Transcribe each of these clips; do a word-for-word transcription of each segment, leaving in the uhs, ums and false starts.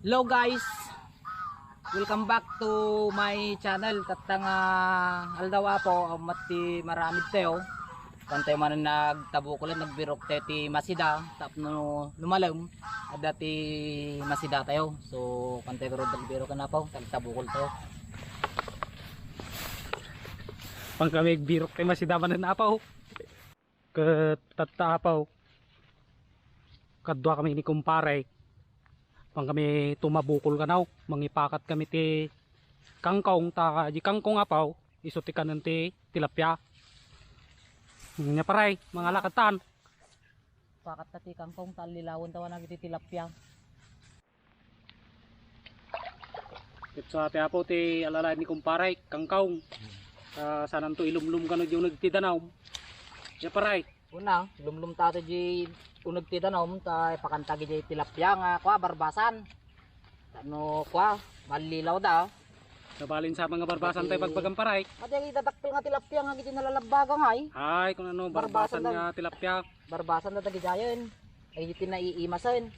Hello guys, welcome back to my channel. Tatta nga aldaw, Apo, awan met ti maramid tayo. Kuan tayo manen, nagtabukolan, nagbirok tayo ti masida tapno lumalem. Adda ti masida tayo. So, kuan tayo garud, nagbirok kan Apo, nagtabukol tayo. Pang kami nagbirok tayo masida manen, Apo. Ket tatta, Apo, kadua kami ni kumpare. Pang kami tumabukol kano, mangipakat kami ti kangkong, ta di kangkong, Apo, isu ti kanen ti tilapia. Nia, pare, mangalakad tan. Pakat ta ti kangkong, ta allilawen ta awan agiti tilapia. Ket sa ti Apo ti alalaed ni kumpare, kangkong. Ah, sananto ilumlom kano di uneg ti danum. Nia, pare. Una, lumlom tato di uneg ti danum, ta ipakanta di tilapia nga kua, barbasan. Tapno kua, mallilaw da. Nabalin sa mga barbasan tayo pagbagan, pare. Adi, dadakkel nga tilapia nga iti nalalabbaga ngay. Ay, kun ano, barbasan nga tilapia. Barbasan da dagidiayen. Ay, iti naiimasen.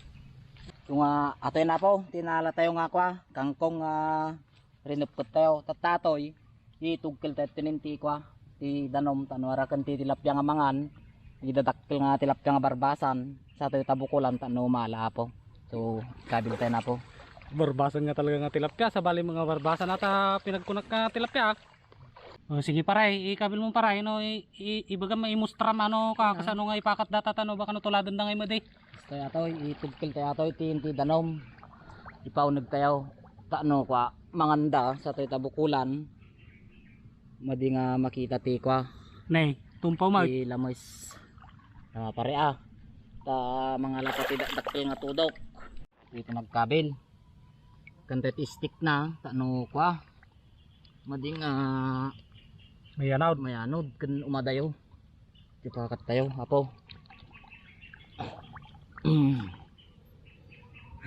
Kung, ah, atoy na po, tinala tayo nga kua, kangkong, ah, rinupkot tayo. Tattatoy, itugkel tayo tinin ti kua, ti danum, tapno araken ti tilapia nga mangan, ti dadakkel nga tilapia nga barbasan, sa tayo tabukolan, tapno mala, Apo. So, ikabil tayo na po. Barbasan nga talaga nga tilapia, sabali mga barbasan ata pinagkunak nga tilapia. O, sige, pare, ikabil mo, pare, no, i-, i-, ibagam, imustram, ano ka, kasano nga ipakat data, tano, baka no tuladan da nga imadi. Basta atoy, itugkel tayo atoy, ti, ti danum. Ipauneg tayo. Tano, kua, manganda, sa tayo tabukolan. Madi nga makita ti, kua. Nay, tumpaw mag. Ti lames. Ah, pare, ah. Ta, mga lapati dakdakkel nga tudok. Iti nagkabil. Kantet stick na, tano, kua. Mading, ah, mayanod. Mayanod, ken umadayo. Ti pakat tayo, Apo.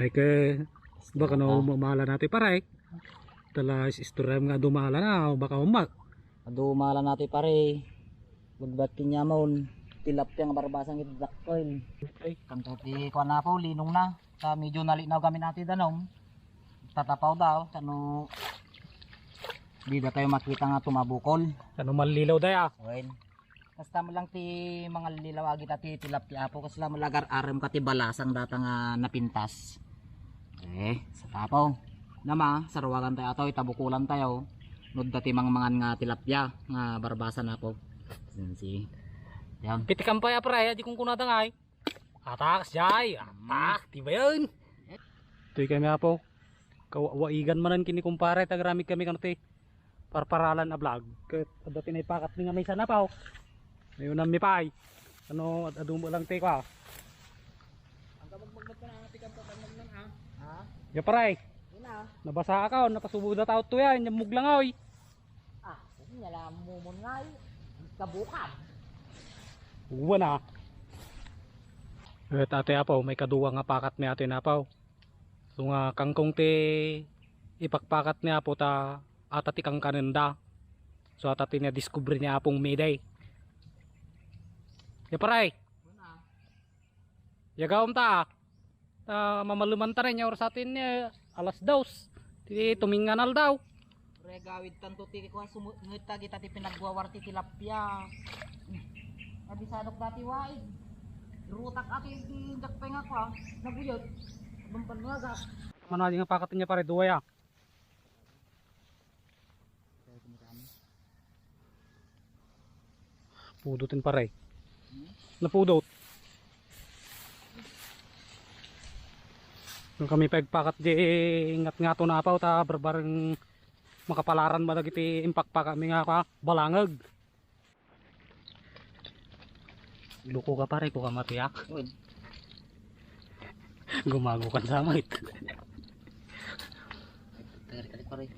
Ay, ke, baka no, mala natin, pare. Tala, is-, istorya nga dumala na, baka umak. Dumala natin, pare. Bagbat kinyamon. Tilapia nga barbasan iti dakkel. Ay. Kanto ti kuan na po, linong na. Ta medyo nalinaw kami na ti danum. Tatapaw daw, tano dida tayo makita nga tumabukol. Tano mallilaw daya. Wen. Basta mo lang ti mangallilaw agita ti tilapia, Apo, kasla mo lagar arem ka ti balasang data nga napintas. Eh, sa tapaw. Nama, saruwagan tayo atoy, tabukolan tayo. Nudda ti mangmangan nga tilapia nga barbasan, Apo. Sinsi. Yan. Piti kampay, Apo, ray, di kung kunada nga, ay. Atak, siyay. Atak, ti ba yun? Itoy kami, Apo. Kawaigan manen kini kumpare, tagaramid kami kano ti parparalan a vlog. Ket adda ti naipakat mi nga maysa na, Apo. Ayun, mi pay. Ano, ad-, adu mo lang ti, kua. Ang kamagmagmat ka na, ang tikam pa, kamagmagmat, ha? Ha? Ya, pare. Yun na. Nabasa ka, napasubo da tao to yan. Yung muglangoy. Ah, nya la mumon nga, eh. Kabukad. Uwan, ah. Eh, tatay, Apo, may kaduwa nga pakat mi atoy na, Apo. So nga, kangkong ti ipakpakat ni Apo ta ata ti kangkanenda. So, ata ti nadiskubre ni Apong Miday. Ya, pare. Yagawem ta. Ta mamaluman ta rin, ya oras atin ni alas dos. Ti tumingan aldaw. Re, gawid tanto ti kua, sumu-, ngeta kita ti pinagwawar ti tilapia. Abisadok dati waig. Rutak ati ti dakpay nga kua, naguyod. Bamban nga ga. Mano adi nga pakat niya, pare, duwa ya. Pudoten, pare. Napudot. Nung kami pagpakat di ngat-ngato na, Apo, ta barbareng makapalaran ba dagiti impakpak mi nga, kua, balangag. Loko ka, pare, ko ka matiak. Uy. Gumago kan samay. Tagal ka, pare.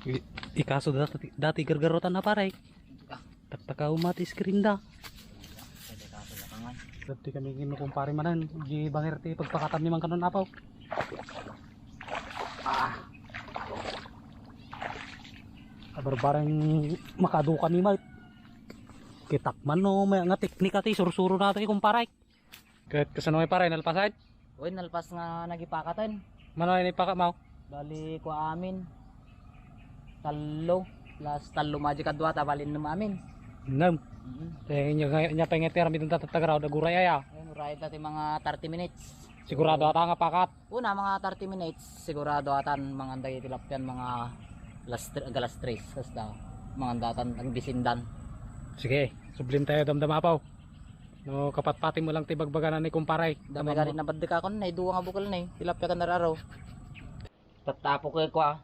I-, ikaso dati, dati gargarutan na, pare. Taktakaw mati screen da. Dati kami kinukumpare manen, di bangir ti pagpakatan ni Mang Kanon, Apo. Ah. Abarbareng makaduka ni Mike. Kitak man no, may nga teknika ti sursuro nato, eh, kumpare. Ket kasano, may pare, nalpas ay? Uy, nalpas nga nagipakaten. Mano ay nagipaka, Mau? Bali, kua amin. Tallo. Plus tallo magic adua, ta bali ennem amin. Ennem? Mm. Eh, nya, nya pengeti, aram itong tatatagaraw, daguray aya. Ayun, uray ta ti mga thirty minutes. Sigurado ata nga pakat. Una, mga thirty minutes, sigurado atan mga dagiti tilapia, mga alas tre-, alas tres, hasta mga datan, ang bisindan. Sige, sublim tayo, damdama, Apaw. No, kapatpati mo lang ti bagbagana ni kumpare. Damay gari na badde ka kon, nay duwa nga bukel ni, tilapia ka nararo. Tattapo ko, kwa.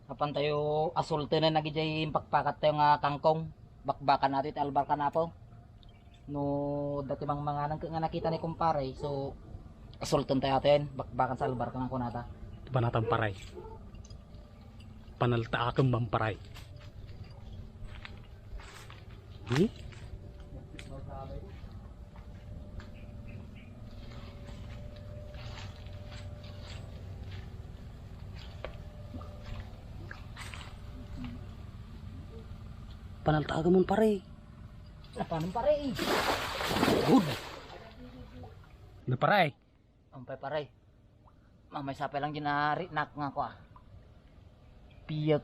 Apan tayo asultenen na gijay impakpakat tayo nga kangkong. Bakbakan nato iti albarkan, Apo. No, dati mang manganan nga nakita ni kumpare, so, asulten tayo atin. Bakbakan sa albarkan ang kunata. Panatang paray. Panaltaakem man paray. Hmm? Panaltaakem man, pare. Apanon, pare, eh? Good. Na, pare. Ampay, pare. Mamaysa pay lang dinari nak nga kua. Piyek.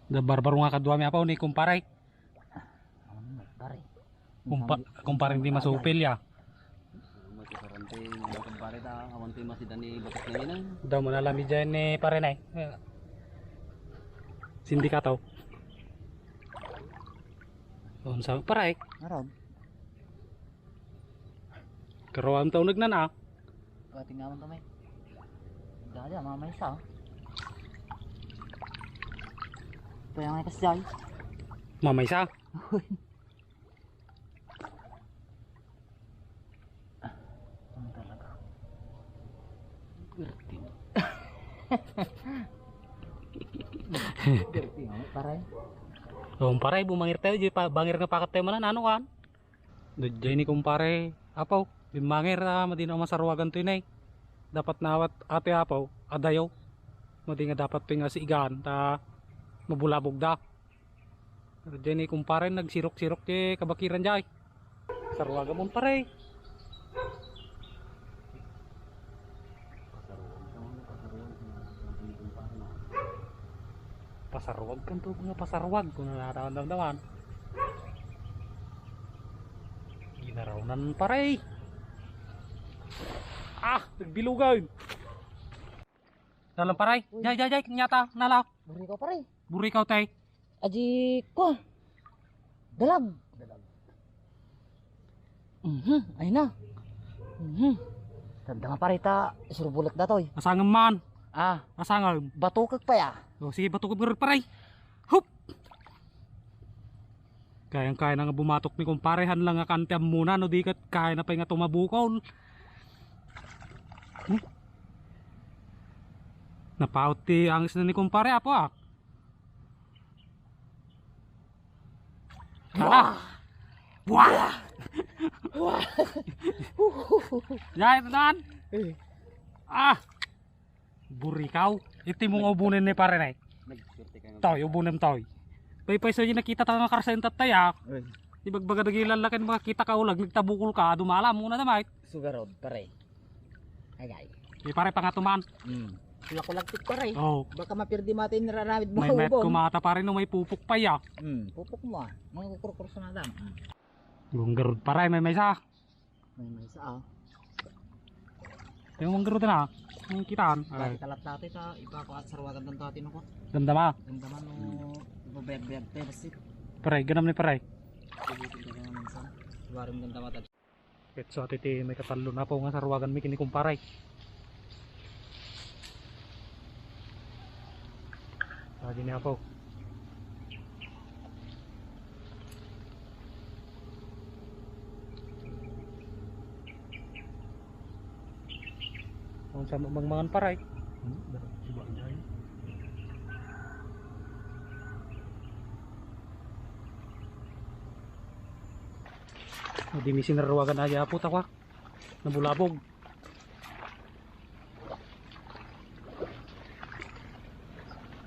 Da barbaro nga kaduami, Apaw, ni kumpare. Ano, pare? Kumpa-, kumpare, di masupil ya. Mati sarante, mga kumpare ta, awan ti masida ni bakat na yun, ah. Daw mo na lami dyan ni pare na, eh. Sindikato. Unsa, pare? Aron. Karuan taon nagnan, ah. Pati nga man kami. Dali, ah, mamaysa, oh. Ito yung ikas dyan. Mamaysa? Ano talaga? Gerting. Gerting, oh, paray. Oh, paray, bumangir tayo, di pa, bangir nga pakat tayo manan, ano kan? Daydiay ni kumpare, Apaw, bimmangir, ah, madi na masaruagan toy nay. Dapat nawat ate Apaw, adayo. Madi nga dapat toy nga siigaan, ta mabulabog da. Pero daydiay ni kumpare, nagsirok-sirok ti kabakiran jay. Saruagan mo, pare. Pasaruag ka, pasaruag ka, pasaruag ka, mga kumpare na. Pasaruag ka to, nga pasaruag, kung natawa-tawa. Ginarawnan, pare. Ah, nagbilugan. Dalam, pare. Uy. Jay, jay, jay, kanyata, nala. Buri ka, pare. Buri ka, tay. Aji ko. Dalag. Mhm, ay na. Mhm. Tanda nga pare ta, surbulek datoy. Asangem man. Ah. Asangem. Batukek pa ya. O, sige, batukek, pare. Hup! Kayang-kaya na nga bumatok ni kumpare, han lang nga kantiam muna, no di ket kaya na pay nga tumabukol. Hmm? Napaut ti angis na ni kumpare, Apo, ah. Tara! Buah! Buah! Buah! Yay, teman! Eh. Ah! Burikaw. Iti mo nga ubunen ni pare, nay. Nagsurti ka nga. Toy, ubunen toy. Paypay sa nakita ta nga karsen tattay, ah. Uy. Ibagbaga dagiti lalaken, makakita ka ulag, nagtabukol ka, dumala muna na, Mike. Sugarod, pare. Agay. Di pare, pangatuman. Hmm. Kulak-kulak ti pare. Oh. Baka mapirdi mata yung nararamid mo. May met ubon. Kumata pare no may pupok pa ya. Hmm, pupok mo, ah. Mga kukurkurso na lang. Hmm. Gunggarod pare, may maysa. May maysa, ah. Yung manggarod na. Yung kitaan. Ay. Talat dati ta, ipa ko at sarwagan ng dati no ko. Damdama. Damdama no, ipabayag-bayag tayo, basta. Pare, ganam ni pare. Ibutin ka na minsan. Waring damdama ta. Petso ati ti may katallo na po nga sarwagan mi kini kumpare. Adi ni Apo. Ang sama mang mangan paray. Hmm, dapat suba dyan. O, di mi sinarwagan aja po, takwak. Nabulabog.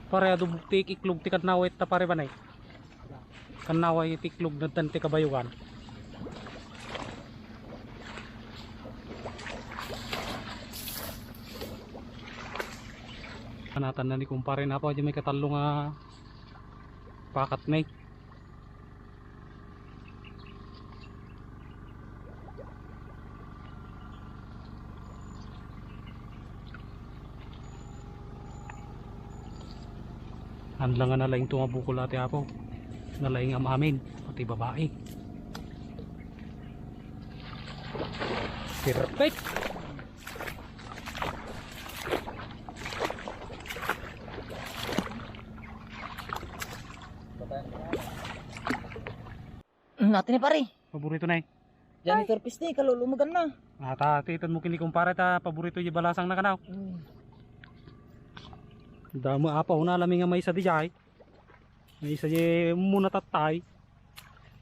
Pare, adu ti iklog ti kannaway ta pare banay. Kannaway ti iklog nadtan ti kabayugan. Anatan na ni kumpare na pa, di may katallo nga pakat na eh. Haan la nga nalaing to nga bukol, Ate Apo. Nalaing am-amin, pati babai. Perfect. Nati ni pare. Paborito na eh. Janitor fish ni, kalulumagan na. Ata, titan mo kini kumpare ta paborito di balasang na kanaw. Hmm. Damo apaw na lami nga maysa di jay. Maysa di muna tattay.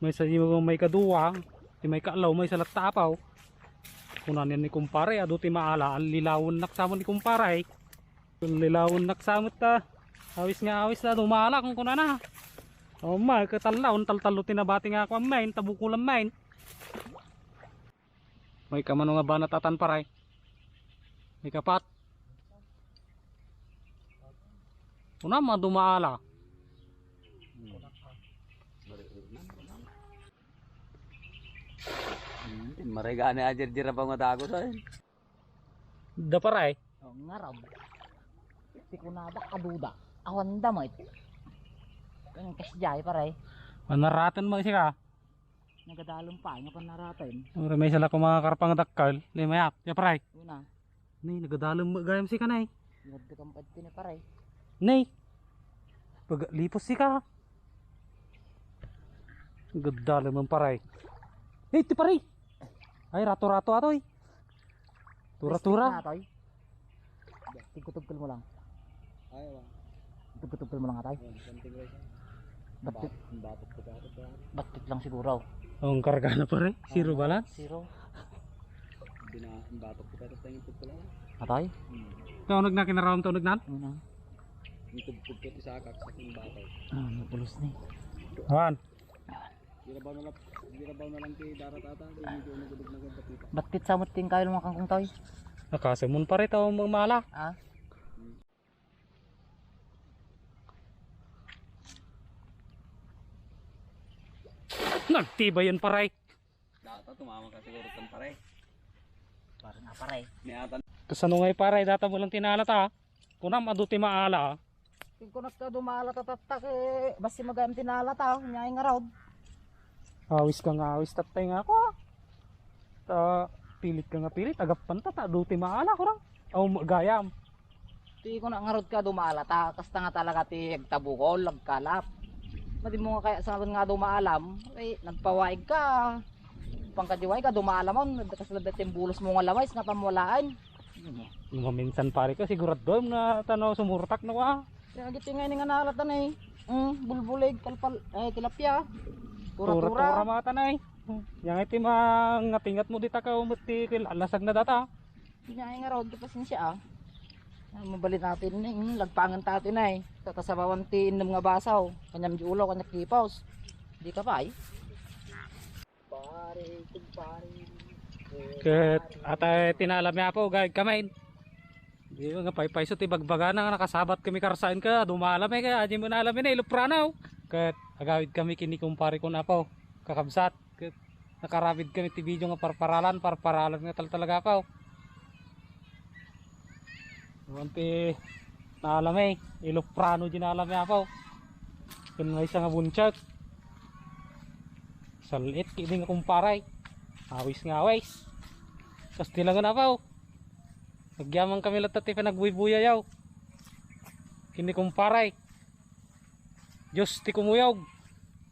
Maysa di may kaduwa. Di may kaalaw, maysa latta apaw. Kunan ni kumpare, adu ti maala, allilawan naksaman ni kumpare. Lilawan naksamet ta. Awis nga awis na, dumala kung kunana. O, ma, katallawon, taltallo ti nabati nga kuan main, tabukulan main. May kamano nga banat atan paray. May kapat. Una, madumaala. Hmm. Maregani a jirjir a pangadago sa. Da paray. O, ngarab. Ti kunada, aduda. Awan da met. Ang kasjay, paray. Manaraten mo sika. Nagadalem pa nga panaraten. Ora may sala ko mga karpang dakkel. Di mayap. Ya, paray. Una. Ni, nagadalem mo gayam sika, nay. Nagdakam pa ti ni paray. Nay. Paglipos sika. Nagadalem mo, paray. Ni, ti paray. Ay, rato-rato atoy. Tura-tura. Respect na, toy. Tigkutugkol mo lang. Ay, wa. Tigkutugkol mo lang, atay. Yan, something like that. Batik. Bat-, batok ko dati, dati. Batik lang siguro. Ang karga na pare, zero balance. Zero. Bina-, batok ko dati, tayong tugkol lang. Atay? Hmm. Naunag na kinaraon to, unag nan? Una. Ang tugkog ko ti sakak sa aking batok. Ah, napulos ni. One. Girabaw na lang, girabaw na lang ti darat ata, di medyo nagudog na ganda kita. Ba't pizza mo ting kayo mga kangkong tayo? Nakasimon pa rin tao magmala. Ah? Nagtibay yun, paray. Data, tumama ka siguro tan, paray. Parang nga, paray. Ni atan. Kasano nga, paray, data mo lang tinala ta? Kunam, adu ti maala. Tigkunak ka dumala ta tatta, ke, basi magayam tinala ta, nyay nga raod. Awis ka nga awis tattay nga ako, ah. Ta, pilit ka nga pilit, agappan ta, ta, adu ti maala, kurang. Aw, magayam. Ti ko na ngarud ka dumala ta, kasta nga talaga ti agtabukol, agkalap. Madi mo nga kaya sa nga dumaalam, eh, nagpawaig ka. Pangkadiway ka, dumaalam, kasla dati ang bulos mo nga lamay, nga pamulaan. Maminsan pare ka, sigurado na tanaw sumurtak na wa. Kaya giti nga ini nga nalatan ay, mm, bulbulig, kalpal, ay, tilapia. Tura-tura. Tura-tura mata na eh. Yang iti mangatingat mo dita ka umot ti lasag na data. Di nga nga raw, di pasensya ah. Ah, mabalin natin ni, mm, lagpangan tatin ay. Tatasabawan ti innem nga basaw. Kanyam di ulaw, kanyam kipos. Di ka pa ay. Pare, kumpare. Ket atay tinalami apo, gayud kami. Di nga paypayso ti bagbagana nga nakasabat kami karsaen ka, dumala mi ka, adi mo nalami na ilupranaw. Ket agawid kami kini kumpare kon apo, kakabsat. Ket nakarabid kami ti video nga parparalan, parparalan nga tal-, talaga apo. Nuan ti naalami, iluprano di naalami apo. Ken maysa nga buntiag. Sal-it kidi nga kumparay. Awis nga awis. Kas ti langen apo. Agyaman kami latta ti panagbuybuyayaw. Kini kumparay. Diyos ti kumuyog.